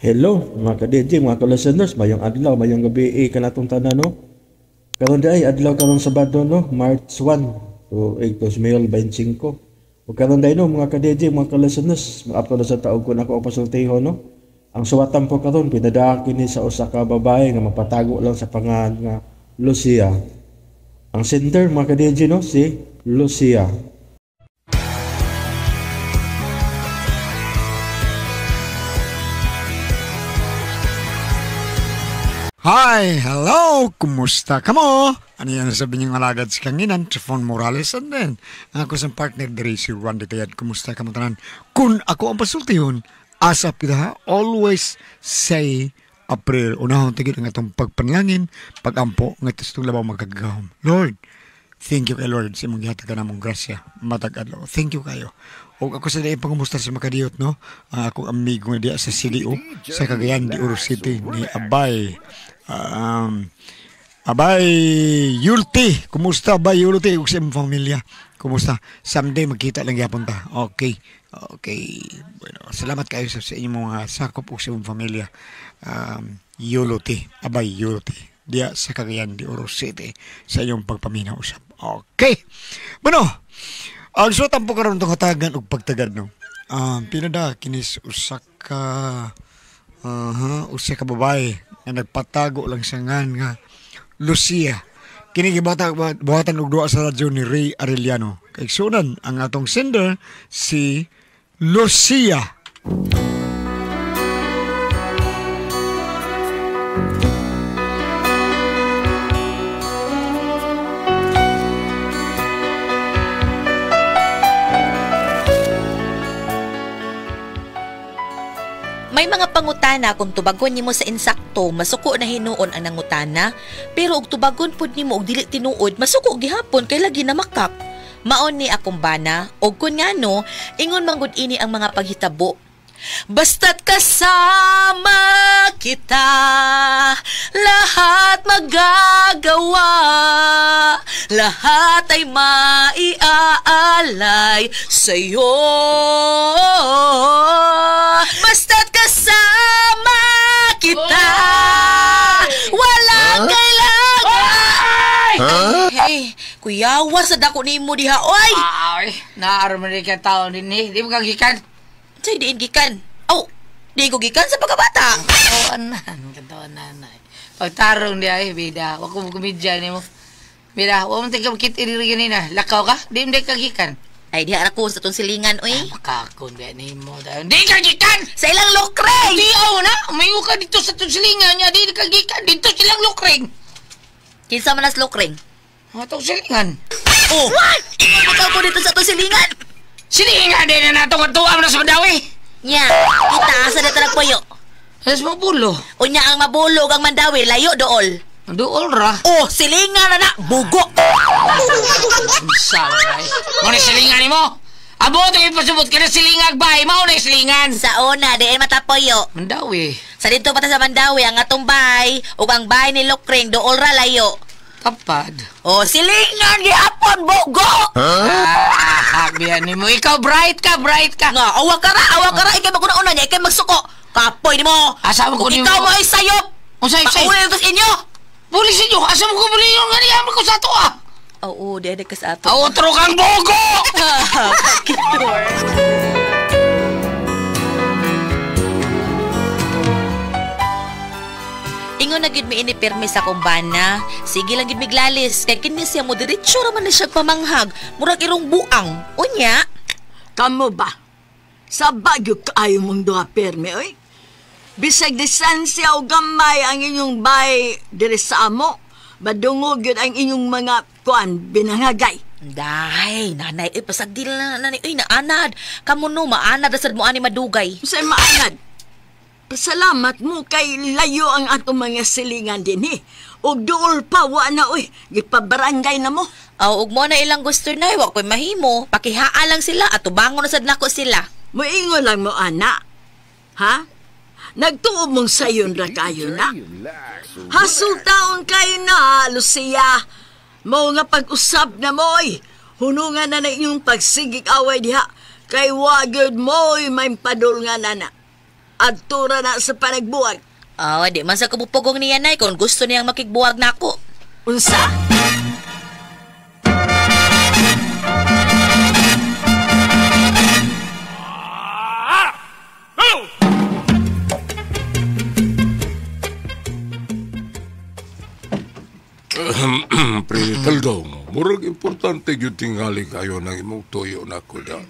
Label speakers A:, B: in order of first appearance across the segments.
A: Hello mga ka-DJ, mga ka-listeners, mayong adlaw, mayong gabi kanatong tanan no. Karon di ay adlaw karon Sabado no, March 1 to 2025. Ug karon di no mga ka-DJ, mga ka-listeners, ma-upload sa taog ko nako ang pasultiho no. Ang suwatan po karon pinadaak kini sa usa ka babae nga mapatago lang sa pangalan nga Lucia. Ang sender mga ka-DJ no, si Lucia.
B: Hi! Hello! Kumusta ka mo? Ano yan sabi niyong alagad sa kanginan? Trifon Morales and then ang ako sa partner diri si Randy Tayad. Kumusta ka mo tanan? Kung ako ang pasultihon, asap kita ha? Always say a prayer. Unahon tigil ang atong pagpanalangin, pagampo, nga itong labaw magkagahom. Lord, thank you kay Lord sa imong gihatag ka namong grasya matag adlaw. Thank you kayo. O ako sa daing pangumusta sa makadiyot, no? Ang akong amigo nga diya sa CDO, sa Cagayan de Oro City, ni Abay. Abay Yulti. Kumusta, Abay Yulti? Ug sa imong pamilya. Kumusta? Someday magkita lang gyapon ta. Okay. Okay. Bueno, salamat kayo sa inyong mga sakop ug sa imong pamilya. Yulti. Abay Yulti. Diya sa Cagayan de Oro City sa inyong pagpaminaw usab. Okay. Bueno, ang suwatan po karon itong hatagan og pagtagad no. Pinada kinis usa ka usa ka babae nga nagpatago lang sa ngan nga Lucia. Kini gibata buhatan og duha sa radyo ni Ray Arellano. Kay sunan ang atong sender si Lucia.
C: May mga pangutana kung tubagon nimo sa insakto, masuko na hinuon ang nangutana, pero og tubagon pud nimo og dili tinuod, masuko gihapon kay lagi na makak. Maon ni akong bana, og kun ngano, ingon manggod ini ang mga paghitabo. Basta't kasama kita, lahat magagawa, lahat ay maiaalay sa'yo. Basta't kasama kita, walang kailangan. Hey, kuyawa sa dako nimo diha, oy!
D: Ay, naaraman rin ka tao din eh. Di mo kagikan?
C: Say, diin gikan. Oh, di ko gikan sa pagkabata.
D: Oo, anan. Katawa nanay. Pagtarong di ay, bida. Wag ko kumidya ni mo. Bida, wag mo tingka makit iriri ganina. Lakaw ka? Di mo di kagikan.
C: Ay, di harakon sa itong silingan, uy.
D: Ay, makakon ba ni mo. Di kagikan!
C: Sa ilang lukreng!
D: Di, aw na. Umayo ka dito sa itong silingan niya. Di kagikan. Dito silang lukreng.
C: Kinsa man as lukreng?
D: Atong silingan.
C: Oh! What? Ikaw ko dito sa itong silingan?
D: Silingan din na natong atuam na sa Mandawi.
C: Nya, kita asa na taragpuyo.
D: Sa mabulo.
C: Unya ang mabulo ang Mandawi, layo dool.
D: Dool ra.
C: Oh, silingan na na, bugo.
D: Saan ay? Muna silingan ni mo. Abo, itong ipasubot ka na silingag bay. Mao na silingan.
C: Sa una, diin matapuyo.
D: Mandawi.
C: Sa dito pa ta sa Mandawi, ang atong bay, ug ang bay ni Lukreng, dool ra layo.
D: Kapad.
C: Oh, silingan gihapon bugo.
D: Huh? Ah, ni mo. Ikaw bright ka, bright ka.
C: Nga, awa ka ra, ikay maguna-una niya, ikay magsuko. Kapoy ni mo.
D: Asa mo ko ni mo.
C: Ikaw mo ay sayop.
D: Unsay say?
C: Pauli sa inyo.
D: Puli sa inyo. Asa mo ko puli yung nga ko sa ato ah.
C: Oo, di ka sa ato.
D: Outro kang bugo.
C: Ingon na gid mi ini pirmi sa kumbana. Sige lang gid miglalis kay kini siya mo diretso ra man na siya pamanghag. Murag irong buang. Unya,
E: kamo ba? Sa bagyo kaayo mong duha pirmi oy. Bisag distansya o gamay ang inyong bay diri sa amo, badungog gyud ang inyong mga kuan binangagay.
C: Day, nanay, ay pasagdil na nanay, ay naanad. Kamo no maanad sad mo ani madugay.
E: Unsay maanad? Pasalamat mo kay layo ang atong mga silingan din eh. Og duol pa, wa na oy. Gipabarangay na mo.
C: Aw, ug mo na ilang gusto na, wa ko'y mahimo. Pakihaa lang sila at tubangon na sad nako sila.
E: Moingon lang mo, ana. Ha? Nagtuo mong sayon ra kayo na. Hasol taon kayo na, Lucia. Mao nga pag-usab na mo oy. Hunungan na na inyong pagsigig away diha. Kay wa gyud mo'y may padol nga nana. Adto ra na sa panagbuwag.
C: Ah, di man sa kumupugong niya, Nay, kung gusto niyang makigbuwag nako.
E: Unsa?
F: Pre, Taldong, murag importante gyud tingali kayo ng imong tuyo na ko da.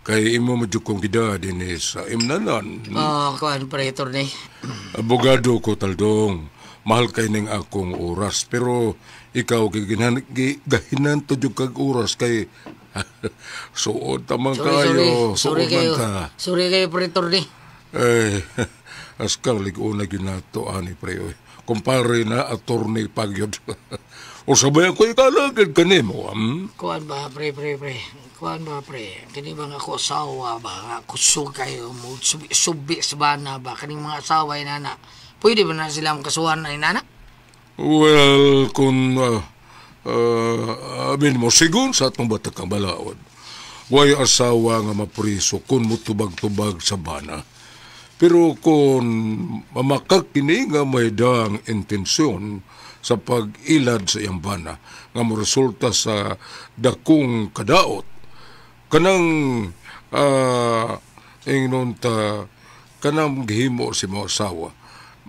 F: Kay imo medyo kong gida din sa imnanan.
D: Oh, kuan pre, attorney.
F: Abogado ko, Taldong. Mahal kay ning akong oras. Pero ikaw gahinan to jud kag oras kay suod tamang kayo.
D: Sorry kayo. Sorry kayo, pre, attorney.
F: Eh, askar lig-una gyud nato ani pre. Kumpare na attorney pagyod. O sabay ako ikalagad kanimo.
D: Kuan ba, pre? Kuan ba, pre? Kini ba nga ako asawa ba? Nga kusog kayo mo subi sa bana ba? Kaning mga asawa ay nana. Pwede ba na sila makasuhan ay nana?
F: Well, kung amin mo, sigun sa atong batakang balaod, way asawa nga mapriso kung mutubag-tubag sa bana. Pero kung mamakakini nga may daang intensyon sa pag-ilad sa iyang bana nga moresulta sa dakong kadaot, kanang ingnon ta kanang gihimo si mga asawa,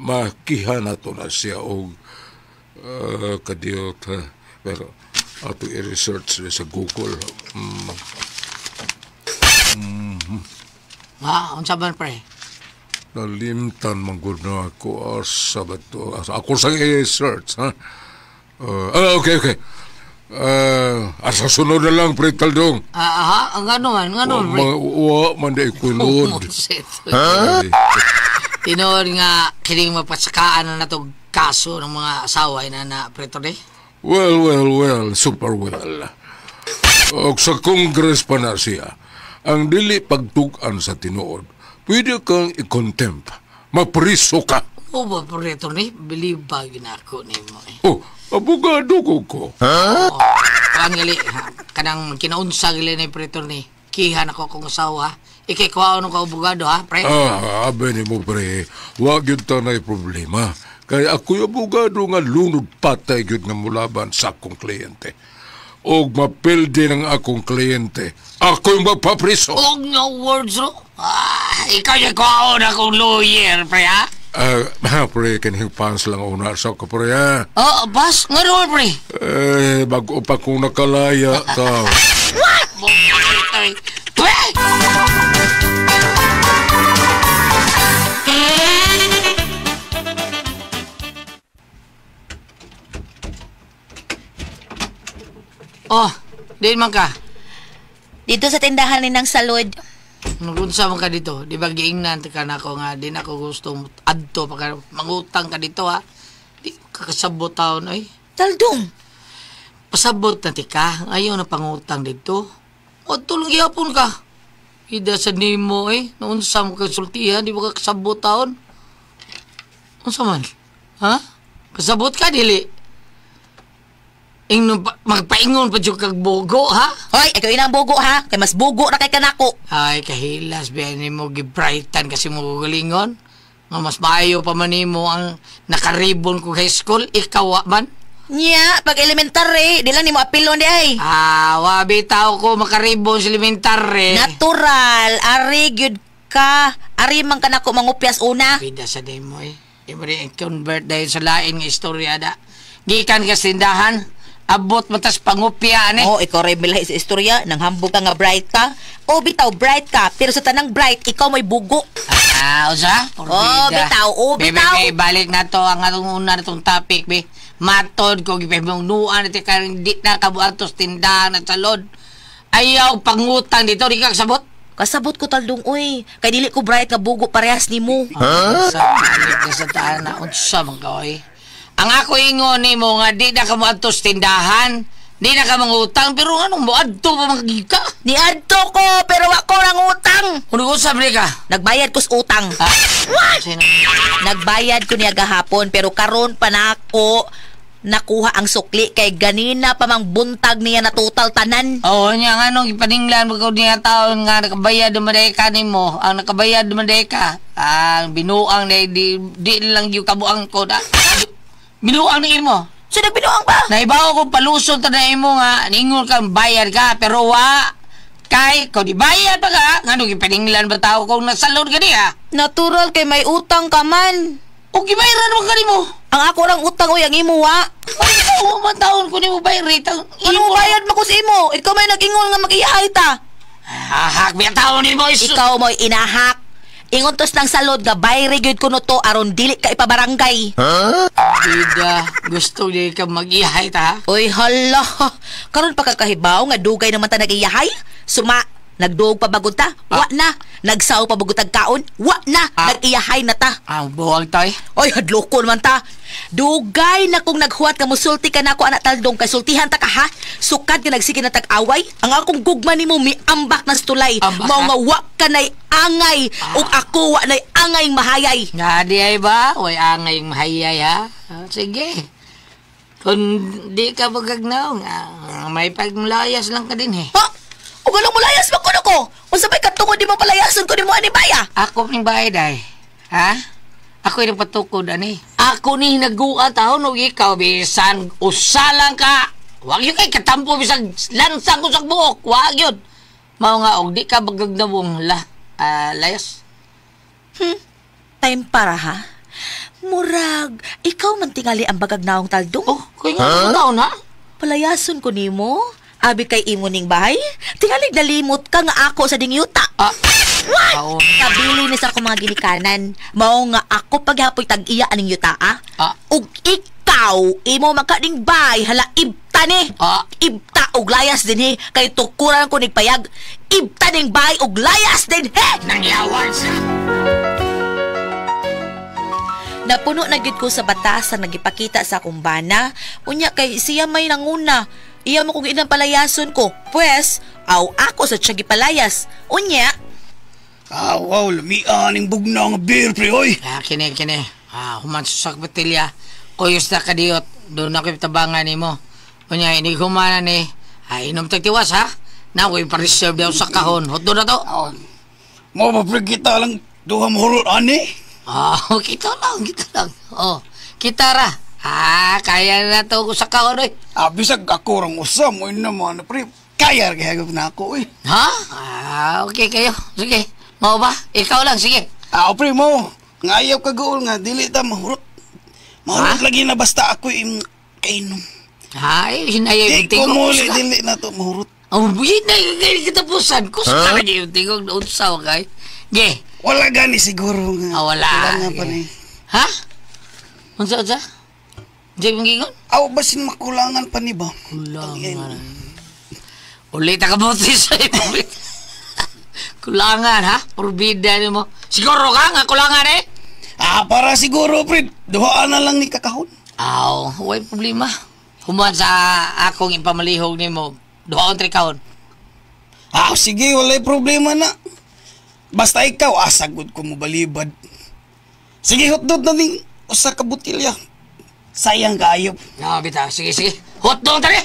F: makiha na to na siya og kadiyot. Pero ato i-research sa Google.
D: Unsa man, pre?
F: Nalimtan man gud na ako asa ba to? Ako sa i-search, ha? Okay. Asa sunod na lang, pre Taldong.
D: Aha, ang ano man, pre?
F: Wa man di ikunod.
D: Ha? Tinuod nga, kining mapasakaan na natong kaso ng mga asawa na na, pre Tony?
F: Well, super well. Og sa Congress pa na siya, ang dili pagtug-an sa tinuod, pwede kang i-contempt. Mapriso ka.
D: O ba, pre Tony? Believe ba ginako ni mo eh?
F: Oh, abogado ko.
D: Ha? Oh, kuan gali, kanang kinaunsa gali ni pre Tony. Kihan ako kung asawa. Ikay kuhaon ka abogado, ha, pre?
F: Abe ni mo, pre. Wag yun tanay problema. Kaya ako'y abogado nga lunod patay yun nga mulaban sa akong kliyente. Og mapildi ng akong kliyente, ako'y magpapriso.
D: Og no words, ro. Ikaw yung kuhaon akong lawyer, pre, ha?
F: Pre, kanihing fans lang una sa ko, pre, ha?
D: Oh, bas? Nga naman, pre?
F: Eh, bago pa kong nakalaya, tao.
D: What? Pre! Oh, diin man ka.
C: Dito sa tindahan ni ng salod.
D: Nagunsa man ka dito. Di ba giingnan ka na ako nga, di na ako gusto adto pa ka, mangutang ka dito, ha. Di ka kasabot taon, oy.
C: Taldong.
D: Pasabot na ti ka. Ayaw na pangutang dito. O tulong gihapon ka. Ida sa nimo, eh. Naunsa mo kasultihan, di ba ka kasabot taon? Unsa man? Ha? Kasabot ka, dili? Ingnon pa, magpaingon pa dyan kag bogo, ha?
C: Hoy, ikaw inang bogo, ha? Kay mas bogo na kay kanako.
D: Ay, kahilas, biyan ni mo gibrightan kasi mo galingon. Nga mas maayo pa man nimo ang nakaribon ko high school, ikaw wa man.
C: Nya, pag elementary, di lang nimo apilon di ay.
D: Ah, wabi tao ko makaribon sa elementary.
C: Natural, ari gyud ka. Ari man kanako mangupyas una.
D: Bida sa demo, eh. Iba rin convert dahil sa lain nga istorya da. Gikan ka sa tindahan. Abot matas pangupya, ane.
C: Oh, ikaw rin milahi sa istorya. Nang hambog ka nga bright ka. O, bitaw, bright ka. Pero sa tanang bright, ikaw may bugo.
D: Ah, usa?
C: Oh, bitaw. Oh, bitaw.
D: Be, balik na to. Ang atong una na itong topic, be. Matod ko, gipahimong-nuan. Iti ka rin di na kabuatos tindahan at salod. Ayaw, pangutang dito. Di ka kasabot?
C: Kasabot ko taldong, uy. Kay dili ko bright nga bugo parehas ni mo.
D: Huh? Sa balik na sa taan na. Unsa man ka, oy. Ang ako ingon ni mo nga di na ka moadto sa tindahan, di na ka mangutang, pero anong moadto pa magigika?
C: Niadto ko, pero wa ko nangutang.
D: Kung usab ni ka?
C: Nagbayad ko sa utang.
D: Ah,
C: What?
D: Sino?
C: Nagbayad ko niya gahapon, pero karon pa na ako Nakuha ang sukli kay ganina pa mang buntag niya na total tanan.
D: Oo, niya nga nung ipaninglan mo ko niya taon nga nakabayad naman day ka nimo. Ang nakabayad naman day ka. Ang binuang na di lang yung kabuang ko na. Binuang na imo.
C: So nagbinuang ba?
D: Naibaw ko palusot na imo nga ningon kang bayad ka pero wa kay ko di bayad pa ka nga nung ipaninglan ba tao kung nasalon ka niya.
C: Natural kay may utang ka man.
D: O gibayaran mo ka nimo.
C: Ang ako rang utang oy ang imo wa.
D: Ay, ikaw man taon ko nimo bayad ang
C: Ano bayad mo ko sa imo? Ikaw may nag-ingon nga mag-iyahay ta.
D: Hahak biya taon nimo.
C: Ikaw mo'y inahak. Ingon tos ng salod nga bayri gyud kuno to aron dili ka ipabarangay.
D: Huh? Dida, gusto di ka mag-iyahay ta.
C: Oy hala. Karon pa kakahibaw nga dugay naman ta nag-iyahay. Suma nagduog pa bagod ta? Wa na. Nagsaw pa bagod tag kaon? Wa na. Nag-iyahay na ta.
D: Ah, buwag tay.
C: Oy, hadloko naman ta. Dugay na kung naghuwat ka musulti ka na ako anak taldong kay sultihan ta ka ha. Sukad ka nagsige na tag-away. Ang akong gugma nimo miambak na tulay. Mao nga wa ka nay angay ug ako wa nay angay mahayay.
D: Nga di ay ba? Way angay mahayay ha. Sige. Kung di ka magagnaw, may paglayas lang ka din eh.
C: Ha? O ganong mulayas ba kuno ko? Unsa may katungod di mo palayason ko ni mo ani baya?
D: Ako ning bayad ay. Ha? Ako yung patukod ani. Ako ni hinaguan taon og ikaw bisan usa lang ka. Wag yun kay katampo bisag lansang ko sa buok. Wag yun. Mao nga og di ka magagnawong layas.
C: Time para ha. Murag ikaw man tingali ang bagagnaong taldong.
D: Oh, kay nga taon ha?
C: Palayason ko nimo. Abi kay imo ning bahay? Tingalig nalimot ka nga ako sa dingyuta. What?
D: Oh.
C: Kabili ni sa akong mga ginikanan. Mao nga ako paghapoy tag-iya aning yuta, ah. Ug ikaw, imo makaning bahay, hala ibta ni. Ibta og layas din he. Kay tukuran ko nigpayag. Ibta ning bahay og layas din he.
D: Nangyawan sa.
C: Napuno na gyud ko sa batas ang nagipakita sa akong bana. Unya kay siya may nanguna. Iya mo kung inang palayason ko. Pwes, aw ako sa tiyang gipalayas. Unya.
G: Ah, wow, lamian ang bugna nga beer, pre, oy.
D: Ah, kini. Ah, human sa sakbatilya. Kuyos na kadiyot. Doon ako tabangan ni mo. Unya, ini humana ni. Ay, inom tagtiwas, ha? Na, ako'y pa-reserve daw sa kahon. Hotdo na to.
G: Oh, mo ba, pre, kita lang duha mo hurot, ani?
D: Ah, kita lang. Oh, kita ra. Ah, kaya na to ko sa kahon, oy.
G: Ah, bisag ako rang usam, oy naman, pre. Kaya gihagop na ako, oy.
D: Ha? Ah, okay kayo. Sige. Mau ba? Ikaw lang, sige.
G: Ah, pre, mo. Ngayaw ka gool nga, dili ta mahurot. Mahurot lagi na basta ako yung kainom.
D: Ay, hinayay
G: yung tingog. Di ko dili na to mahurot.
D: Oh, hinayay katapusan. Kusa ka lagi yung tingog na utsaw, kay. Ge.
G: Wala gani siguro nga.
D: Ah, wala.
G: Wala nga pa ni.
D: Ha? Unsa? Diyan mong gingon?
G: Aw, basin makulangan pa ni ba?
D: Kulangan. Ulit ang kabuti sa'yo. Kulangan, ha? Purbida ni mo. Siguro ka nga kulangan, eh?
G: Ah, para siguro, pre. Duhaan na lang ni kakahon.
D: Aw, way problema. Human sa akong ipamalihog ni mo. Duhaan tri kahon.
G: Ah, sige, walay problema na. Basta ikaw, asagod ko mo balibad. Sige, hotdog na din. Usa ka butilya. Sayang kayo.
D: No, bitaw. Sige. Hotdog tari!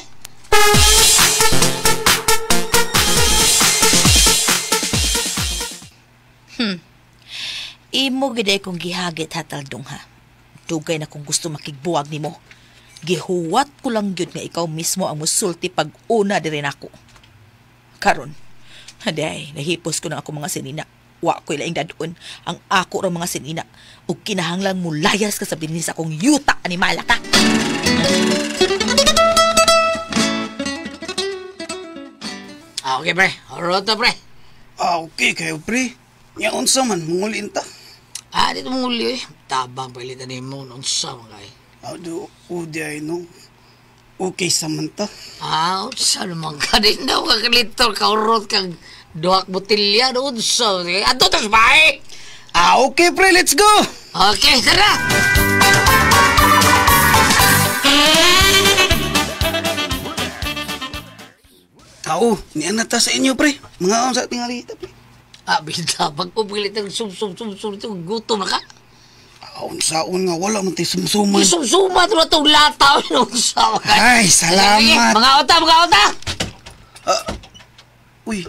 C: Imo gid ay kong gihagit ha taldong ha. Dugay na kong gusto makigbuwag nimo. Gihuwat ko lang gyud nga ikaw mismo ang musulti pag una diri nako. Karon, haday, nahipos ko na ako mga sinina. Wa ko'y laing dadon ang ako ra mga sinina. Ug kinahanglan mulayas ka sa binis akong yuta animala ka.
D: Ah, okay pre. Roto pre.
G: Ah, okay kayo pre. Nya unsa man mangulin ta.
D: Ah, dito manguli eh. Tabang pilitan nimo unsa man kay.
G: Ah, do udi ay no. Okay sa man ta.
D: Ah, unsa naman ka din daw kakalitor ka urot kag duhak botilya do unsa. Adto tas bae.
G: Ah, okay pre, let's go.
D: Okay, tara.
G: Tao, niya na ta sa inyo pre. Mga unsa tingali ta pre.
D: Ah, bita, pag pupilit ang sum-sum-sum-sum ito, gutom na ka.
G: Unsaon nga wala man tay sumsuman.
D: Isumsuma to na itong lata. Unsa ka.
G: Ay, salamat.
D: Mga ota, mga ota.
G: Uy,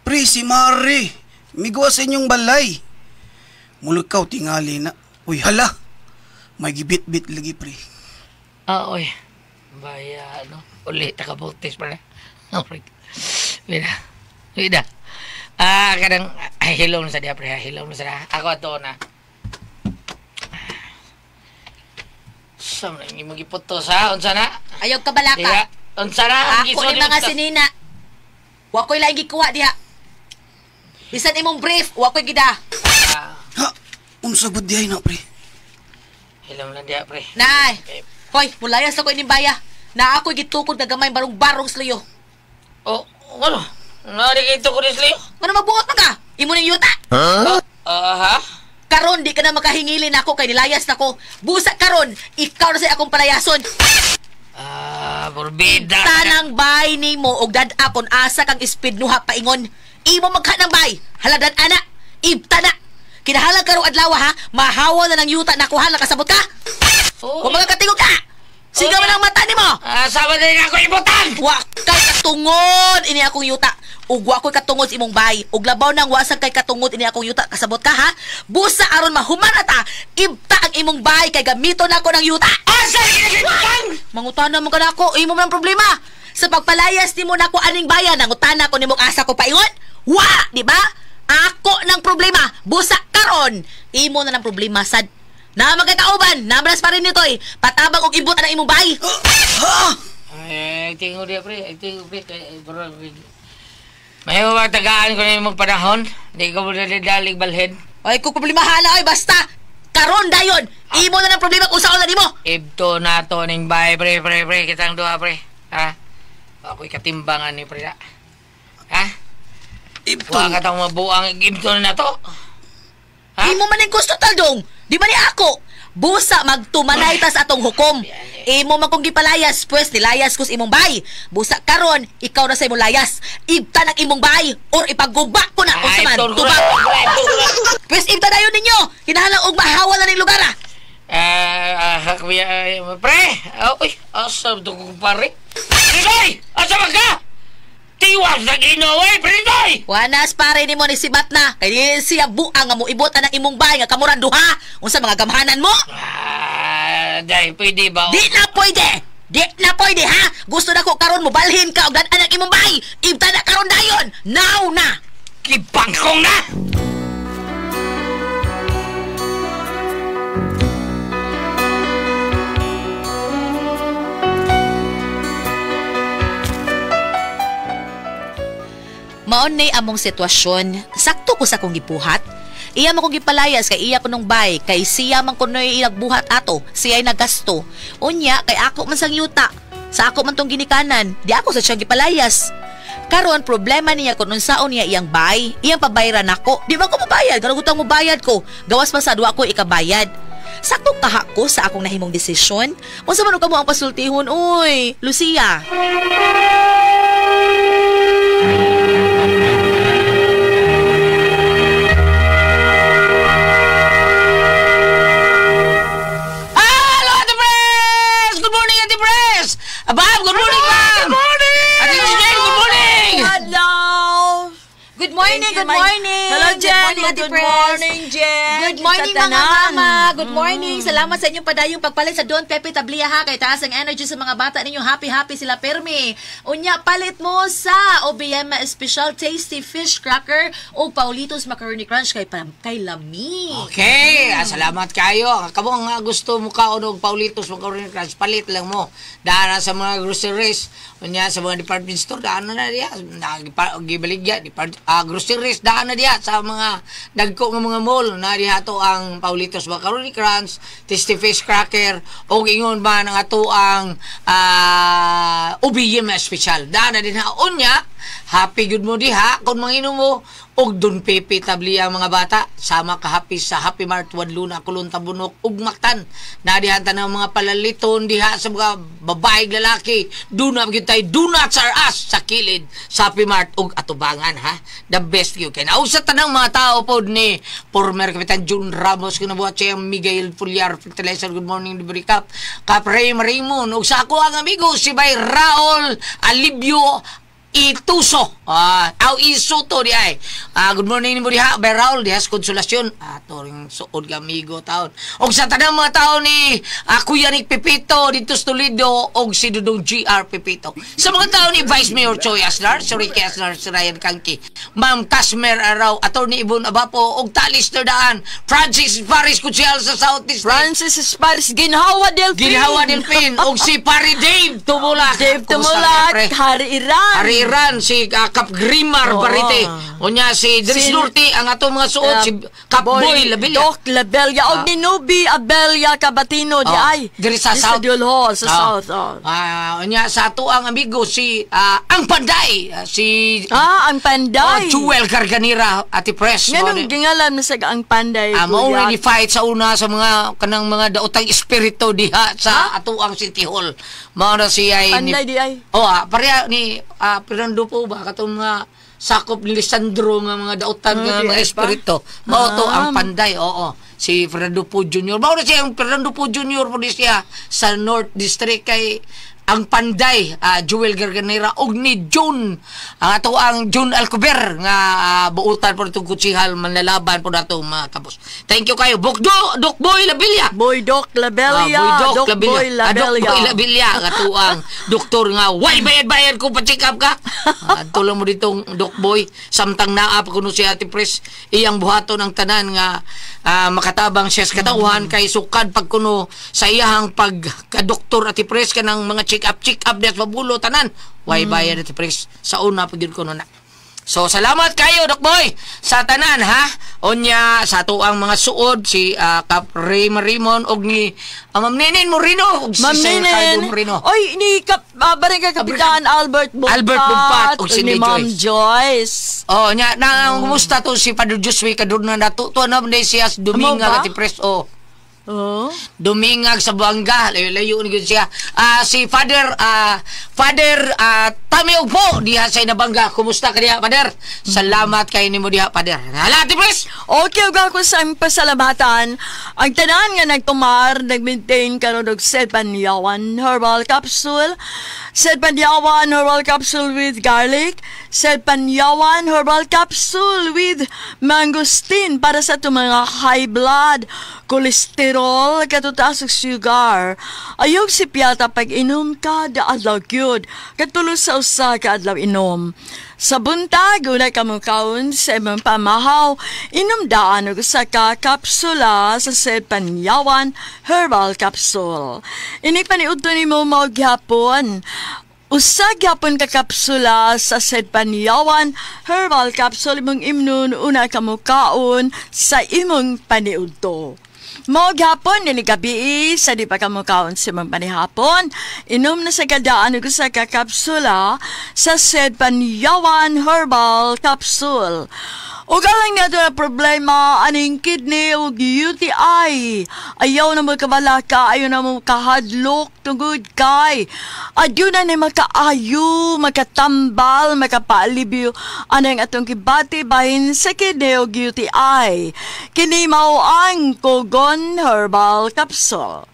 G: pre, si Mari. Miguwa sa inyong balay. Mulakaw tingali na. Uy, hala. May gibit-bit lagi, pre.
D: Ah, oy. Baya, ano? Uli, takabutis pala. Mira. Mira. Ah, kanang, ay, hilom na sa diya, pre. Hilom na sa diya. Ako ato na. Sa mga imong giputos, ha? Unsa na?
C: Ayaw ka balaka.
D: Diya. Unsa na?
C: Ako ni mga sinina. Wa ko'y laing gikuha diha. Bisan imong brief, wa ko'y gida.
G: Ha? Unsa gud diay na, pre?
D: Hilom na diya, pre.
C: Nay. Hoy, mulayas ako ining baya. Na ako'y gitukod nga gamay barong-barong sluyo.
D: Oh, ano? Nari kay tukod ni sluyo?
C: Ano magbuot man ka? Imo ning yuta.
D: Huh? Ha?
C: Karon di ka na makahingilin ako kay nilayas nako. Busa karon, ikaw na sa akong palayason.
D: Ah, morbida.
C: Tanang bay nimo og dad-a kon asa kang ispidnuha paingon. Imo maghanang bay. Haladan ana. Ibta na. Kinahalang karong adlaw ha, mahawa na ng yuta nako ha, nakasabot ka?
D: Oh,
C: Kung mga katingog ka. Sigaw man ang mata nimo.
D: Ah, sama din ako ibutan.
C: Wa kay katungod ini akong yuta. Ug wa ko'y katungod sa imong bay. Ug labaw nang wa sad kay katungod ini akong yuta. Kasabot ka ha? Busa aron mahuman ata, ibta ang imong bay kay gamiton nako ng yuta.
D: Asa ginagitan?
C: Mangutana mo ka nako, imo man ang problema. Sa pagpalayas nimo nako aning bayan, nangutana ko nimo asa ko paingon? Wa, di ba? Ako ng problema. Busa karon, imo na ng problema sad. Na magkakauban, nabras pa rin nito eh. Patabang og ibot ang imong bay.
D: Ay, tingo diya pre, ay tingo pre, kay bro. May mga tagaan ko na imong panahon. Di ko mo dali balhin.
C: Ay, kung problemahan na, ay, basta. Karon dayon, imo na ng problema kung saan na nimo.
D: Ibto na to ning bay pre, pre, pre, kitang duha pre. Ha? Ako'y katimbangan ni pre. Ha?
G: Ibto.
D: Wa ka tang mabuang ibto na to. Ha?
C: Imo man ang gusto taldong. Di ba ni ako? Busa magtumanay tas atong hukom. Imo man kong gipalayas, pues nilayas kus imong bay. Busa karon, ikaw na sa imong layas. Ibta ng imong bay or ipaguba ko na unsa man. Tubag. Pues ibta dayon ninyo. Kinahanglan og mahawa na ning lugar ah.
D: Pre, uy, asa to ko pare? Pritoy! Asa man ka? Tiwas na Ginoo, eh, Pritoy!
C: Wanas pare nimo ni sibat na. Kay dili siya buang nga moibot ang imong bay nga kamuran duha. Unsa mga gamhanan mo?
D: Ah, dai pwede ba?
C: Di na pwede. Di na pwede ha. Gusto na ko karon mobalhin ka og dad-an ang imong bay. Ibta na karon dayon. Now na.
D: Gibangkong na.
C: Maon nay among sitwasyon, sakto ko sa akong gibuhat. Iya man kong gipalayas kay iya kunong bay, kay siya man kunoy nagbuhat ato, siya'y nagasto. Unya kay ako man sang yuta, sa ako man tong ginikanan, di ako sa siyang gipalayas. Karon problema niya kun unsaon niya iyang bay, iyang pabayran nako. Di man ko mobayad, kanang mo bayad ko. Gawas pa sa duwa ko ikabayad. Sakto kaha ko sa akong nahimong desisyon. Unsa man kamo ang pasultihon, oy, Lucia?
D: Ma'am, good morning, ma'am! Good morning! Ate Jen, good morning!
E: Hello!
C: Good morning, good morning!
E: Hello, Jen!
C: Good morning,
E: Good morning, Jen!
C: Good morning, mga mama! Good morning! Salamat sa inyong padayong pagpalit sa Don Pepe Tablia, ha? Kay taas ang energy sa mga bata ninyo. Happy-happy sila, permi. Unya, palit mo sa OBM Special Tasty Fish Cracker o Paulito's Macaroni Crunch kay, kay lami.
D: Okay, salamat kayo. Kamo nga gusto mo kaon og Paulito's Macaroni Crunch, palit lang mo. Daan na sa mga groceries, unya sa mga department store, daan na diya. Gibaligya, groceries, daan na diya sa mga dagko nga mga mall. Na diha to ang Paulito's Macaroni Crunch, Tasty Fish Cracker, o ingon ba nga ato ang OBM Special. Daan na din ha. Unya, happy good mo diha kung manginom mo Ug Don Pepe Tablia ang mga bata sama ka happy sa Happy Mart Juan Luna, Kulon, Tabunok ug Mactan. Na diha tanang mga palaliton diha sa mga babae lalaki. Duna gyud tay Donuts R Us sa kilid sa Happy Mart ug atubangan ha. The best gyud kay. Ug sa tanang mga tao pod ni former Kapitan Jun Ramos kinabuhat siya Miguel Fulyar Fertilizer. Good morning dibri Kap. Kap Ray Marimon ug sa ako ang amigo si Bay Raul Alibio Ituso. Aw Isuto di ay. Good morning nimo diha Bay Raul diha sa Konsolasyon. Ato ring suod nga amigo taon. Og sa tanang mga tao ni Kuya Nick Pepito dito sa Toledo og si Dudong GR Pepito. Sa mga tao ni Vice Mayor Choi Aslar, si Ricky Aslar, si Ryan Kanki, Ma'am Casmer Araw, Attorney Ibon Abapo og Talis Terdaan, Francis Paris Kutsial sa South District.
E: Francis Paris Ginhawa Delfin.
D: Ginhawa Delfin og si Pare Dave Tumulak.
E: Dave
D: Kumusta
E: Tumulak,
D: ka, pre?
E: Hari Iran.
D: Hari Iran, si Kap Grimar
E: Oo.
D: Barite. Unya si Dris
E: Si-
D: Norte ang atong mga suot, si Kap Boy Labilla.
E: Doc Labella. Og ni Nubi Abella Cabatino di ay.
D: Diri sa
E: Di
D: South.
E: Sa Dulho, sa South.
D: Unya sa ato ang amigo si ang Panday, si
E: Ang Panday.
D: Jewel Garganira Ate Press.
E: Nganong gingalan mo sa ang Panday?
D: Mao
E: Kuya?
D: ni fight sa una sa mga kanang mga daotang espiritu diha sa atuang City Hall. Mao na siya ay
E: Panday di ay.
D: Oh, pareha ni Fernando po ba katong mga sakop ni Lisandro nga mga dautan nga
E: di
D: mga
E: ay pa?
D: espiritu. Mao to ang Panday, oo. Si Fernando Po Jr. Mao na siya ang Fernando Po Jr. po ni siya sa North District kay ang Panday, Jewel Garganera og ni June ang ato ang June Alcover nga buutan po itong kutsihal manlalaban po nato mga kabos. Thank you kayo. Bukdo, Doc Boy Labilla.
E: Boy Doc Labella.
D: Boy Doc
E: Doc
D: Labilla.
E: Boy
D: Doc
E: Labella.
D: Boy Labilla. Katuang doktor nga, why bayad-bayad kung pa-check up ka? Tulong mo ditong Doc Boy. Samtang naa pa kuno si Ate Pres, iyang buhaton ang tanan nga makatabang siya sa katawhan kay sukad pag kuno sa iyahang pagkadoktor Ate Pres kanang mga check up diya sa mabulo tanan. Why bayad Ate Pres? Sa una pag yun kuno na. So salamat kayo Doc Boy sa tanan ha. Unya sa atuang mga suod si Kap Ray Marimon og ni Ma'am Nenen Moreno og si
E: Ma'am
D: Sir Ricardo
E: Nenen.
D: Moreno.
E: Oy, ni Barangay Kapitan Albert Bumpat.
D: Albert Bumpat og si
E: ni Ma'am
D: Joyce.
E: Joyce.
D: Oh, nya na kumusta to si Padre Josue kaduna na to to na siya Dominga
E: Amo ba?
D: Ate Pres oh.
E: Oh.
D: Dumingag sa Buanga, layo-layo ni gyud siya. Si Father Tami Ugpo diha sa Inabanga. Kumusta ka diha, Father? Salamat kay nimo diha, Father. Hala, Ate Pres.
E: Okay, ug ako sa aming pasalamatan. Ang tanan nga nagtumar, nag-maintain karon og Sedpanyawan Herbal Capsule, Sedpanyawan Herbal Capsule with garlic, Sedpanyawan Herbal Capsule with mangosteen para sa itong mga high blood, cholesterol, katutaas ug sugar. Ayog si Piata pag inom ka, adlaw gyud. Katulo sa usa ka adlaw inom. Sa buntag, una ka mukaon sa imong pamahaw, inom daan og usa ka kapsula sa Sedpanyawan Herbal Capsule. Ini paniudto nimo mao gyapon. Usa gyapon ka kapsula sa Sedpanyawan Herbal Capsule imong imnon una ka mukaon sa imong paniudto. Mao gyapon nini gabi sa di pa ka mukaon sa imong panihapon, inom na sa kadaan og usa ka kapsula sa Sedpanyawan Herbal Capsule. Ug alang nato na problema aning kidney ug UTI. Ayaw na mo kabalaka, ayaw na mo kahadlok tungod kay adyo na ni makaayo, makatambal, makapaalibyo anang atong kibati bahin sa kidney ug UTI. Kini mao ang Kogon Herbal Capsule.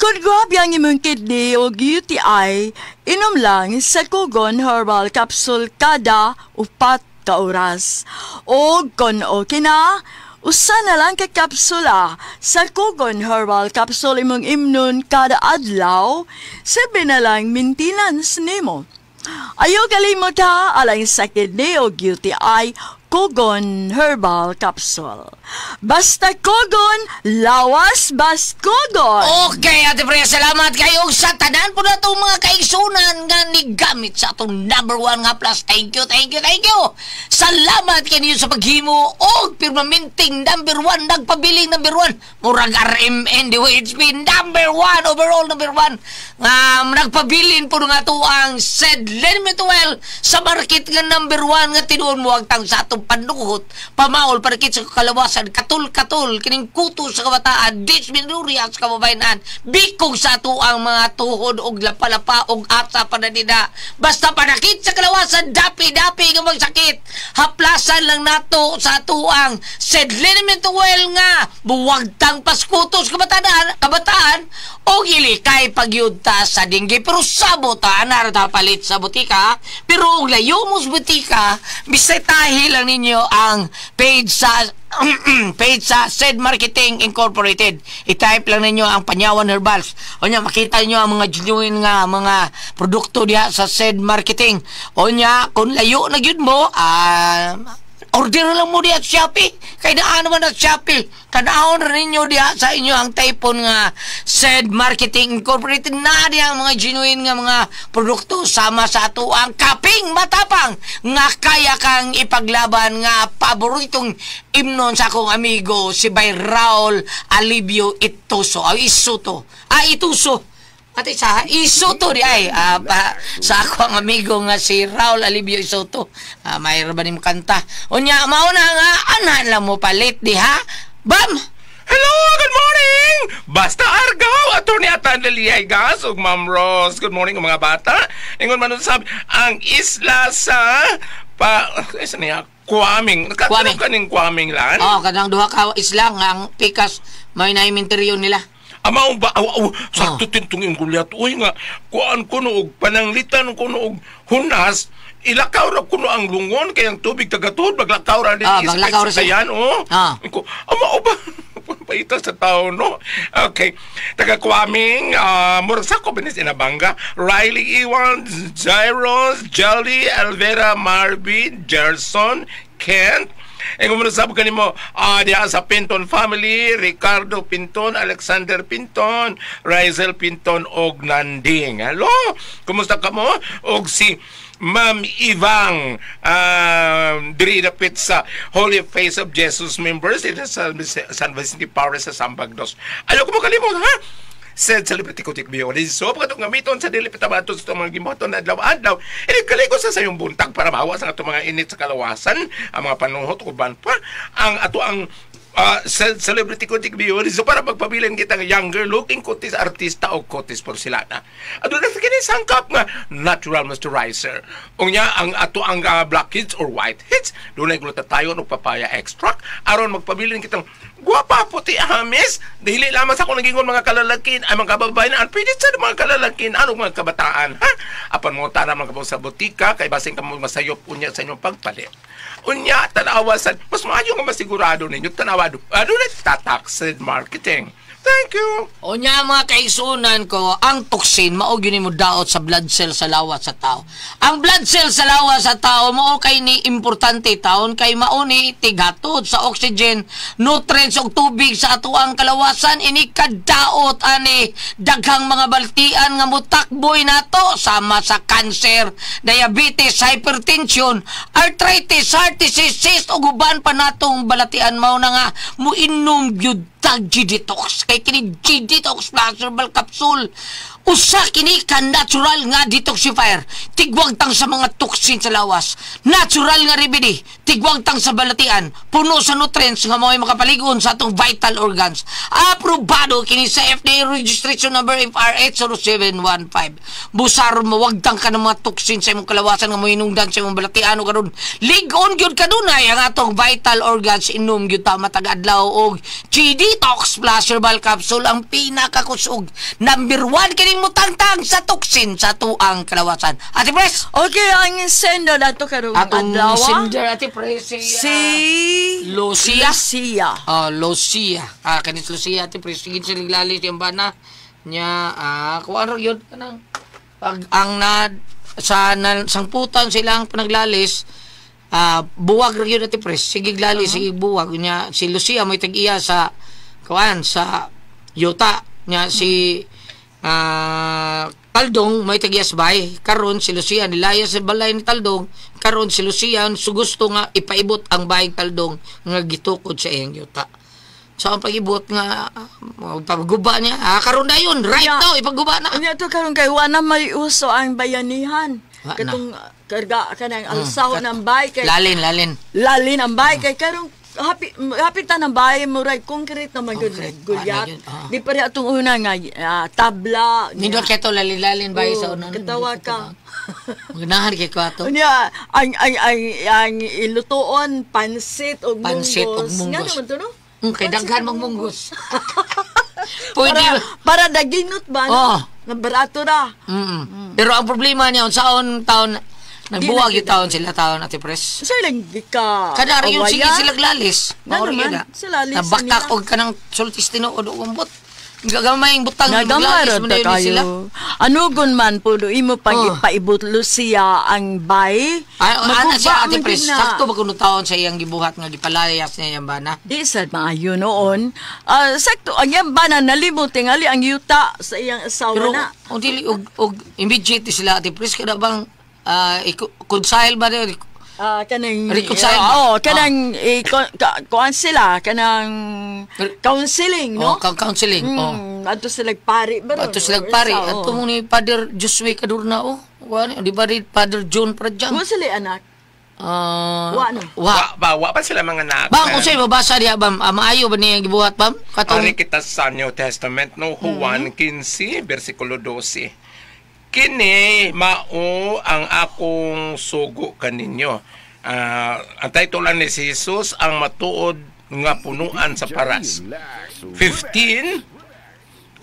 E: Kung grabe ang imong kidney o UTI, inom lang sa Kogon Herbal Capsule kada 4 ka oras. O kung okay na, usa na lang ka kapsula sa Kogon Herbal Capsule imong imnon kada adlaw, sabi na lang maintenance nimo. Ayaw kalimot ha, alang sa kidney o UTI, Kogon Herbal Capsule. Basta Kogon, lawas bas Kogon!
D: Okay, Ate Priya, salamat kayo sa tanan po na itong mga kaigsunan nga nigamit sa atong number 1 nga plus. Thank you, thank you, thank you! Salamat kayo sa paghimo og permanenteng number 1, nagpabiling number 1. Murag RMN, DYHP, number 1, overall number 1. Nga nagpabilin po nga ito ang said Len Mituel sa market nga number 1 nga tinuon mo ang tang sa atong atong panuhot, pamaol panakit sa kalawasan, katul-katul kining kuto sa kabataan, disminuria sa kababayenan, bikog sa ato ang mga tuhod og lapalapa og asa pananida. Basta panakit sa kalawasan, dapi-dapi nga magsakit. Haplasan lang nato sa ato ang said liniment oil nga buwagtang paskutos kabataan og ilikay pagyudta sa dinggi. Pero sabot ta, anara ta palit sa butika. Pero og layo mo sa butika, bisitahi lang ninyo ang page sa page sa Said Marketing Incorporated. I-type lang ninyo ang Panyawan Herbals. O nya, makita niyo ang mga genuine nga mga produkto diha sa Said Marketing. O nya, kung layo na gyud mo, order lang mo diha sa Shopee. Kay naa naman at Shopee. Tanawon ra ninyo diha sa inyo ang typon nga Said Marketing Incorporated na diha ang mga genuine nga mga produkto sama sa ato ang kaping matapang nga kaya kang ipaglaban nga paboritong imnon sa akong amigo si Bay Raul Alibio Ituso. Ay, Isuto. Ah, Ituso. Ate sa Isuto di ay sa ako ang amigo nga si Raul Alibio Isuto. Mayroon ba nimo kanta? Unya mao na nga anhan lang mo palit diha. Bam!
H: Hello, good morning! Basta Argaw, Attorney Atan Liliay Gas ug Ma'am Rose. Good morning mga bata. Ingon man usab ang isla sa pa isa niya Kwaming.
D: Kwaming.
H: Nakatulog kaning Kwaming lan?
D: Oh, kanang duha ka isla nga ang pikas may naiminteryo nila.
H: Amaw ba aw, aw, sakto tintong yung gulyat. Uy nga kuan kuno og pananglitan kuno og hunas. Ilakaw ra kuno ang lungon kay ang tubig tagatod maglakaw ra din
D: Maglakaw ra siya.
H: Ayan, oh. Ko, amao ba paita sa tao, no? Okay. Taga Kwaming, murag sa ko binis Inabanga, Riley Iwan, Jairus, Jelly, Alvera, Marvin, Gerson, Kent. E kung sabi kanimo, diha sa Pinton family, Ricardo Pinton, Alexander Pinton, Rizel Pinton, og Nanding. Hello? Kumusta ka mo? Og si Ma'am Ivang, diri dapit sa Holy Face of Jesus members dito sa San Vicente Parish sa Sambagdos. Ayaw ko mo kalimot, ha? Said celebrity ko tikbiyo. So, pagkatong gamiton sa dili pitabato sa itong mga gimoton na adlaw-adlaw, ini kaligo sa sayong buntag para mahawa sa atong mga init sa kalawasan, ang mga panuhot, uban pa, ang ato ang celebrity ko tikbiyo. So, para magpabilin kitang younger looking kutis artista o kutis porcelana. Aduna sa kini sangkap nga natural moisturizer. Unya ang ato ang black heads or white heads, dunay glutathione o papaya extract aron magpabilin kitang guwapa puti hamis. Dili lamang sa akong nagingon mga kalalakin ay mga kababayan, ang pwede sa mga kalalakin ano mga kabataan, ha? Apan mo tara mga sa butika kay basin ka mo masayop unya sa inyong pagpalit. Unya tanawa sa mas maayo nga masigurado ninyo tanawa aduna tatak sa marketing. Thank you.
D: Unya mga kaisunan ko, ang toxin mao gyud nimo daot sa blood cell sa lawas sa tao. Ang blood cell sa lawas sa tao mao kay ni importante taon kay mao ni tighatod sa oxygen, nutrients ug tubig sa atoang kalawasan. Ini kadaot ani daghang mga baltian nga mutakboy nato sama sa cancer, diabetes, hypertension, arthritis, heart disease, cyst ug uban pa natong balatian. Mao na nga muinom gyud tag G-Detox. Kay kini G-Detox Plus Herbal Capsule usa kini ka natural nga detoxifier, tigwagtang sa mga toxin sa lawas, natural nga remedy, tigwagtang sa balatian, puno sa nutrients nga mao'y makapaligon sa atong vital organs. Aprobado kini sa FDA registration number FR80715. Busar mawagtang ka ng mga toxin sa imong kalawasan nga mohinungdan sa imong balatian o karon ligon gyud kanunay ang atong vital organs. Inom gyud ta matag adlaw og G-Detox Plus Herbal Capsule, ang pinakakusog number 1 kini mutangtang sa toxin sa tuang kalawasan. Ate Pres!
E: Okay, ang sender na to karong
D: Atong
E: adlaw.
D: sender, Ate Pres, si,
E: Si
D: Lucia.
E: Lucia.
D: Oh, Lucia. Kanis Lucia, Ate Pres. Sige siya naglalis yung bana niya. Kung ano yun, kanang pag ang na, sa na, sangputan silang panaglalis, buwag ra yun, Ate Pres. Sige glalis, sige buwag. Niya, si Lucia may tag-iya sa kuan sa yuta. Niya, si Taldong may tag-iya sa bahay. Karon si Lucia nilaya sa balay ni Taldong. Karon si Lucia sugusto nga ipaibot ang bahay Taldong nga gitukod sa iyang yuta. So ang pag-ibot nga pagguba niya, karon na yun, right
E: Yeah.
D: now ipagguba na.
E: Unya to karon kay wa na may uso ang bayanihan.
D: Wa na.
E: Katong karga kanang alsahon ang bay kay
D: Lalin, lalin.
E: Lalin ang bay kay karong happy happy ta ng bay murag concrete na man gud
D: Concrete.
E: gulyat.
D: Ah, na yun, ah.
E: Di pa rin atong una nga tabla.
D: Nindot kay to lalin-lalin bay
E: Oo,
D: sa una.
E: Katawa ka.
D: Maganahan kay ko ato.
E: Unya ang ilutoon pansit og
D: Pansit ug
E: munggos. Nga
D: munggos.
E: naman to no?
D: Kay
E: Pansit
D: daghan
E: ug
D: mang munggos. Pwede.
E: Para daginot ba no?
D: Oo.
E: Nga barato ra.
D: Pero ang problema niya unsaon taon nagbuwag
E: Di na
D: yung taon sila taon Ate Pres.
E: Sa lang di ka.
D: Kada yung sige
E: awayan.
D: sila glalis.
E: Nga
D: Maori
E: naman,
D: yun, ah.
E: sila lisan
D: Nabakak
E: nila.
D: og kanang sultis tinuod og umbot. Gamay ang butang
E: Nagamay
D: maglalis
E: ra
D: man
E: ta
D: na yun sila.
E: kayo. Anugon man pulo imo pag
D: Oh.
E: ipaibot Lucia ang bay.
D: Ay, ana
E: Maguba
D: siya Ate
E: man
D: Pres,
E: gid na.
D: sakto ba kuno taon sa iyang gibuhat nga gipalayas niya iyang bana?
E: Di sad maayo noon. Ah, sakto ang iyang bana nalimot tingali ang yuta sa iyang asawa
D: Pero
E: na.
D: og dili og immediate sila Ate Pres kada bang reconcile ba rin?
E: Ah, kanang
D: Reconcile ba?
E: Oo, kanang kuan sila kanang counseling, no?
D: Oh, counseling. Oh.
E: Adto sila pari ba ron?
D: Ato sila pare,
E: Sa,
D: ato mo ni Father Josue Cadurna oh. Wa ni di ba rin Father John Pradyang?
E: Wa sila anak.
D: Ah,
E: Wa, no?
D: Wa.
H: Wa, ba, wa pa sila mga anak.
D: Bang unsay mabasa diha bam? Ah, maayo ba niya gibuhat bam? Katong
H: Ari kita sa New Testament no Juan 15 versikulo 12. Kini mao ang akong sugo kaninyo. Ang title lang ni si Jesus ang matuod nga punuan sa paras. 15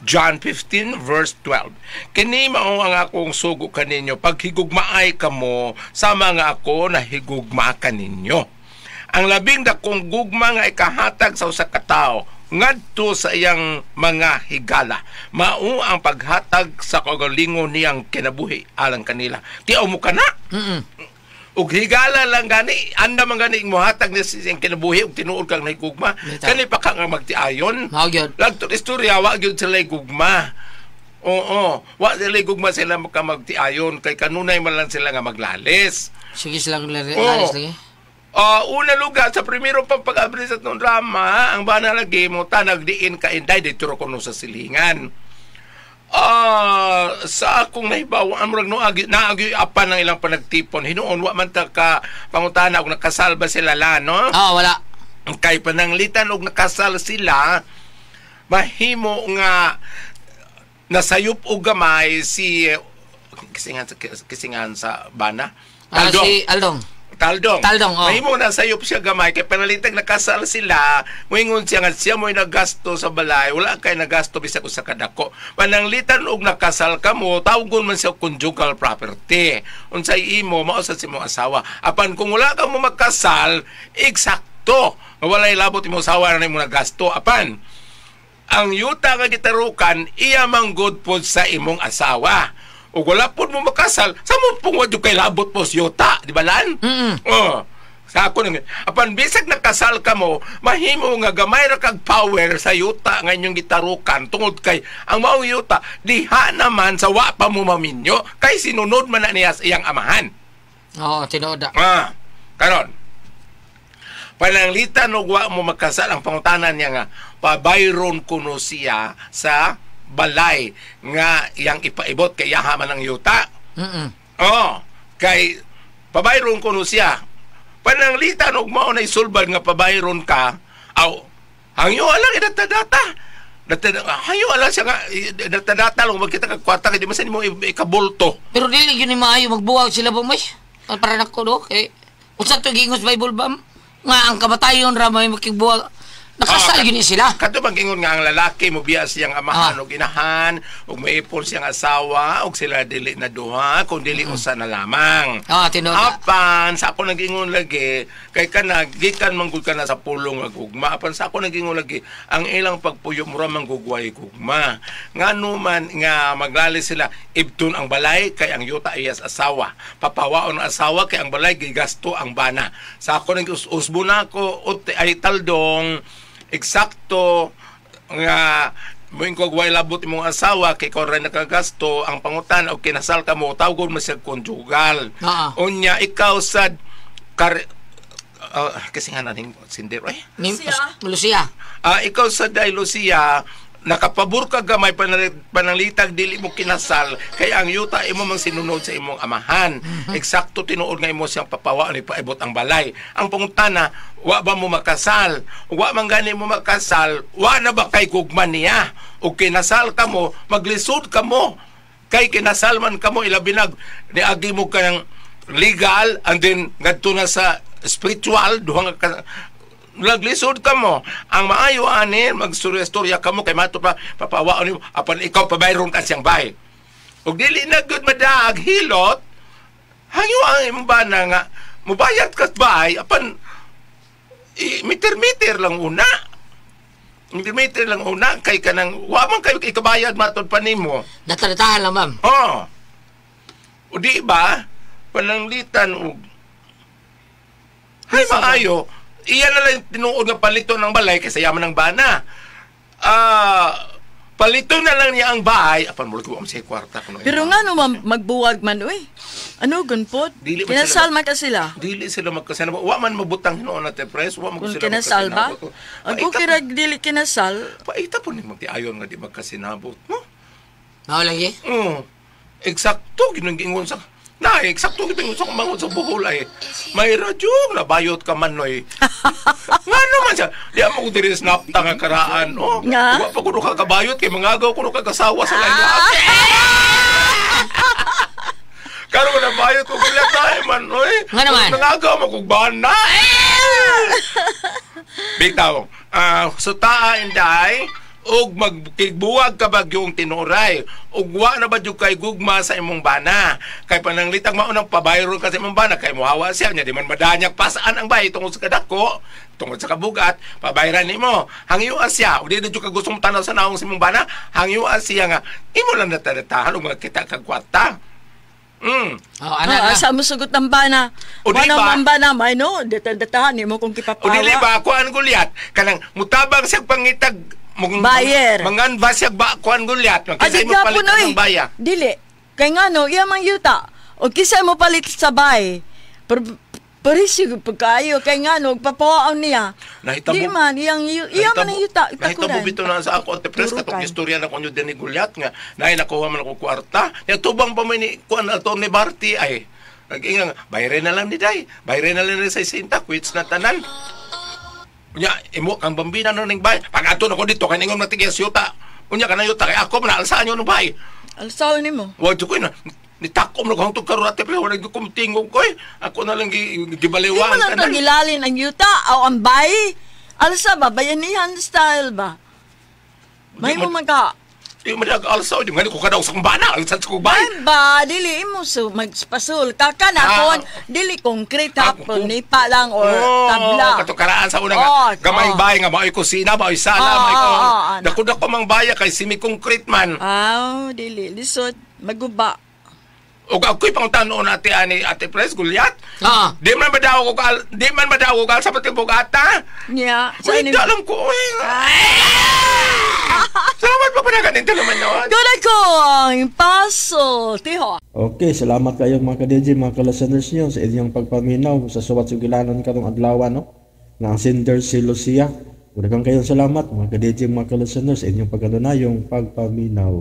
H: John 15 verse 12. Kini mao ang akong sugo kaninyo paghigugmaay kamo sama nga ako nahigugma kaninyo. Ang labing dakong gugma nga ikahatag sa usa ka tawo ngadto sa iyang mga higala. Mao ang paghatag sa kaugalingon niyang kinabuhi alang kanila. Tiaw mo kana. Ug higala lang gani, anda man gani mohatag niya sa iyang kinabuhi ug tinuod kang nahigugma.
D: Bitaw.
H: Kani pa ka nga magtiayon.
D: Mao gyud.
H: Lagto istorya wa gyud sila gugma. Oo, wa sila gugma sila maka magtiayon kay kanunay man lang sila nga maglalis.
D: Sige silang
H: Oo.
D: lalis lagi.
H: Una lugar sa primero pang pag-abri sa itong drama, ang bana lagi mo tanag diin ka inday dito ko no sa silingan. Sa akong nahibaw ang murag no agi naagi apan ang ilang panagtipon hinuon wa man ta ka pangutana og nakasal ba sila la no?
D: Ah, wala.
H: Kay pananglitan og nakasal sila mahimo nga nasayop og gamay si kisingan sa bana.
D: Ah,
H: Taldong.
D: si Aldong.
H: Taldong.
D: Taldong, oh.
H: Mahimo na sayop siya gamay kay panalitag nakasal sila, moingon siya nga siya mo'y nagasto sa balay, wala kay nagasto bisag usa ka dako. Pananglitan og nakasal kamo, tawgon man siya conjugal property. Unsay imo mao sa imong asawa. Apan kung wala ka mo magkasal, eksakto nga walay labot imong asawa na imong nagasto. Apan ang yuta nga gitarukan iya manggod pod sa imong asawa. Ug wala pod mo makasal, sa mo pong wa kay labot po sa yuta, di ba lan? Oh. Sa ako nang apan bisag nakasal ka mo, mahimo nga gamay ra kag power sa yuta nga inyong gitarukan tungod kay ang maong yuta diha naman sa wa pa mo maminyo kay sinunod man na niya sa iyang amahan.
D: Oo, tinuod.
H: Ah, karon. Pananglitan og wa mo magkasal ang pangutanan niya nga pabayron kuno siya sa balay nga iyang ipaibot kay iyaha man ang yuta. Oh, kay pabayron kuno siya. Pananglitan og mao na isulbad nga pabayron ka, aw hangyo lang idatadata. Hangyo lang siya nga datadata lang magkita kag kwarta kay di man sa nimo ikabulto.
D: Pero dili gyud ni maayo magbuwag sila ba may? Para nako do kay unsa to gingos Bible bam? Nga ang kamatayon ra may makigbuwag. Nakasal gyud ni sila.
H: Kadto bang ingon nga ang lalaki mobiya siyang amahan og inahan ug maipon siyang asawa ug sila dili na duha kung dili usa na lamang.
D: Tinuod.
H: Apan sa ako nagingon lagi kay kana gikan man gud kana sa pulong nga gugma. Apan sa ako nagingon lagi ang ilang pagpuyo mura man gugway gugma. Ngano man nga maglali sila ibton ang balay kay ang yuta iyas asawa. Papawaon ang asawa kay ang balay gigasto ang bana. Sa ako nag usbo na ako ay taldong eksakto nga moing kog way labot imong asawa kay ikaw ra nakagasto ang pangutan og kinasal ka mo tawgon man siya conjugal. Unya ikaw sad kasi nga naning sindero eh.
D: Lucia.
H: Ikaw sad ay Lucia Nakapabor ka gamay pananglitag dili mo kinasal kay ang yuta imo mang sinunod sa imong amahan. Eksakto tinuod nga imo siyang papawa ni paibot ang balay. Ang pangutana, wa ba mo makasal? Wa man gani mo makasal, wa na ba kay gugma niya? O kinasal ka mo, maglisod ka mo. Kay kinasal man ka mo, ilabi nag niagi mo ka ng legal and then ngadto na sa spiritual duha nga naglisod ka mo. Ang maayo ani magstorya-storya ka mo kay mato pa papawaon nimo apan ikaw pabayron ka siyang bay. Ug dili na gud madaag hilot, hangyo ang imong bana nga mubayad ka bay apan meter-meter lang una. Meter-meter lang una kay kanang wa man kayo ikabayad matod pa nimo.
D: Data-datahan lang, ma'am.
H: Oh. O di ba pananglitan og hay maayo, iya na lang tinuod nga palito ng balay kaysa yaman ng bana. Palito na lang niya ang bahay apan mo ko am sa kwarta kuno.
E: Pero nga no magbuwag man uy. Ano gunpod? Kinasal man ka sila.
H: Dili sila magkasal. Wa man mabutang hinuon na te pres, wa man
E: Kung
H: sila
E: kinasal ba?
H: magkasinabot.
E: Ang kukirag dili kinasal,
H: Paita po ni magtiayon nga di magkasinabot, no?
D: Mao lagi.
H: Oo. Eksakto ginunggingon sa na, eksakto ginunggingon sa kumangon sa buhol ay. May radyo, nabayot ka man noy. Nga naman siya. Di mo ko diri snap ta nga karaan, oh.
E: Nga?
H: Wa pa kuno ka kabayot kay mangagaw kuno ka kasawa sa lain. Karon nabayot ko gula tayo man, oy.
D: Nga naman.
H: Nangagaw mo kog bana. Bitaw, sutaa inday og magkigbuwag ka bagyong tinuray ug wa na ba jud kay gugma sa imong bana kay pananglitang mao nang pabayron ka sa imong bana kay mohawa siya nya di man madanyag pasaan ang bay tungod sa kadako tungod sa kabugat pabayran nimo hangyoa siya ug di na jud ka gustong tanaw sa naong sa imong bana hangyoa siya nga imo lang natadatahan ug magkita kag kwarta.
D: Oh, ana na.
E: Sa mo sugot ng bana.
H: O, di
E: Wala
H: ba?
E: man bana, may no, detandatahan nimo kung kipapawa.
H: O dili ba kuan gulyat kanang mutabang siya pangitag
E: Buyer.
H: Manganba siya ba kuan gulyat
E: Ay,
H: kasi
E: di
H: mo palit
E: gyapon, oy.
H: ng baya.
E: Dili. Kay nga no, iya mang yuta. O kisa mo palit sa bay. Pero parisyo pagkaayo kay nga no, papawaon niya.
H: Nahitabo-
E: Di man, iyang iya man ang yuta.
H: Nahitabo
E: Itakuran.
H: bito na sa ako at pres katong
E: Turukan.
H: istorya na kunyo din ni Gulyat nga naay nakuha man ako kwarta. Ya tubang pa man ni kuan ato ni Barty ay nag-ingang bayre na lang ni Day. Bayre na lang ni sa sinta quits na tanan. Unya imo kang bambina no ning bay. Pag ato na ko dito kay ningon matigya yuta. Unya kanang yuta kay ako man alsaan nyo no bay.
E: Alsaw nimo.
H: Wa jud ko na nitakom na ko hangtod karon ate pre wala gyud ko tingog ko eh. Ako na lang
E: Di
H: gibaliwaan
E: mo lang tagilalin ang yuta o ang bay. Alsa ba? Bayanihan style ba? May mo man ka.
H: Di man alsa di man ko kadaw sa bana alsa sa kong bay.
E: Ay ba, dili mo so magpasul ka ka na kon dili concrete hapon ni pa lang or tabla.
H: Kato karaan sa una nga.
E: Oh,
H: gamay
E: oh.
H: bay nga maoy kusina, maoy sala,
E: Oh,
H: maoy
E: oh,
H: oh,
E: oh, ano.
H: Dako-dako mang baya kay semi concrete man.
E: Aw, dili lisod maguba.
H: Ug ako'y pangtanon ate ani ate Pres Gulyat.
D: Ah.
H: Di man madaw ko kal, di man madaw ko kal sa pating bugata.
E: Nya,
H: Sa
E: ni-
H: alam ko. Eh. Salamat pa panagan naman noon.
E: Guna ko ang paso, tiho.
A: Okay, salamat kayo mga ka-DJ, mga ka-listeners nyo sa inyong pagpaminaw sa suwat sugilanan karong adlaw, no? Nga ang sender si Lucia. Udagang kayong salamat mga ka-DJ, mga ka-listeners sa inyong pag-anunayong pagpaminaw.